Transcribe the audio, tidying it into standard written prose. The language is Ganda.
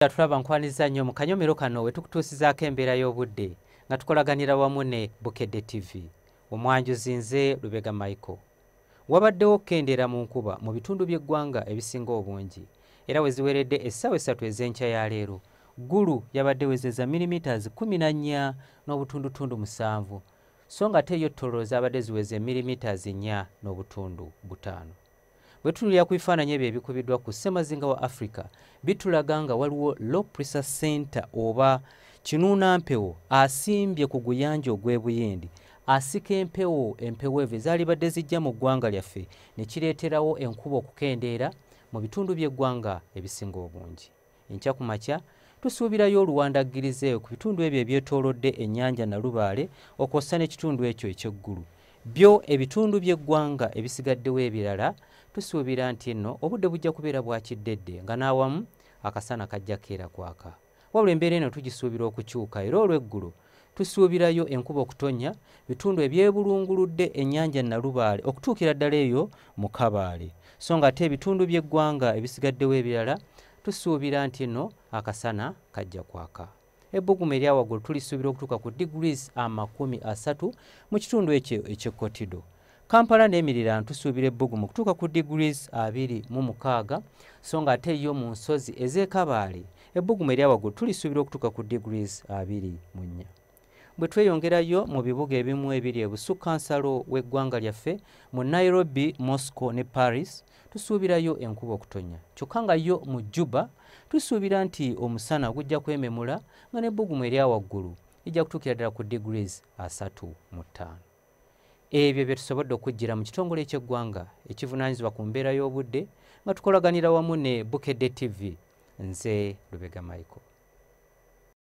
Tulaba nkwaniza nnyo mu kanyomero kano we tukutuusizaako embeera y'obudde nga tukolaganira wamu ne Bukedde TV. Omwanjuzi nze Lubega Michael. Wabaddewo okukendeera mu nkuba mu bitundu by'eggwanga ebisinga obungi era we ziweredde essaawa 3 ez'enkya ya leero, Ggulu yabadde wezeza millimeters 14.7, so nga ate yo Tororo zaabadde ziweze millimeters 4.5. Bwe tutunulira ku bifaananyi ebyo ebikubiddwa ku ssemazinga wa Africa, bitulaga nga waliwo low pressure center oba kinuunampewo asimbye ku guyanja ogw'Ebuyindi, asika empewo empeweevu ezaalibadde zijja mu ggwanga lyaffe ne kireeterawo enkuba okukendeera mu bitundu by'eggwanga ebisinga obungi. Enkya ku makya tusuubirayo oluwandaggirize ku bitundu ebyo ebyetoolodde ennyanja Nalubaale okwossa n'ekitundu ekyo eky'eggulu. Byo ebitundu by'eggwanga ebisigaddewo ebirala tusuubira nti nno obudde bujja kubeera bwa kiddedde nga n'awamu akasana kajja keera kwaka. Wabula embeera eno tugisuubira okukyuka era olw'eggulo tusuubirayo enkuba okutonnya bitundu ebyebulunguludde ennyanja Nalubaale okutuukira ddala eyo mu Kabaale. So nga ate ebitundu by'eggwanga ebisigaddewo ebirala tusuubira nti nno akasana kajja kwaka. Ebbugumu erya waggulu tulisuubira okutuuka ku degrees 30 mu kitundu ekyo eky'e Kotido. Kampala n'emiriraano tusuubira ebbugumu okutuuka ku degrees 26, so nga ate yo mu nsozi ez'e Kabaale ebbugumu erya waggulu tulisuubira okutuuka ku degrees 24. Bwe tweyongerayo mu bibuga ebimu ebiri ebusukkansalo w'eggwanga lyaffe mu Nairobi, Moscow ne Paris tusuubirayo enkuba okutonnya. Kyokka nga yo mu Juba tusuubira nti omusana gujja kwememula nga n'ebbugumu erya waggulu lijja kutuukira ddala ku degrees 35. Ebyo bye tusobodde okujjira mu kitongole eky'eggwanga ekivunaanyizibwa ku mbeera y'obudde nga tukolaganira wamu ne Bukedde TV. Nze Lubega Michael.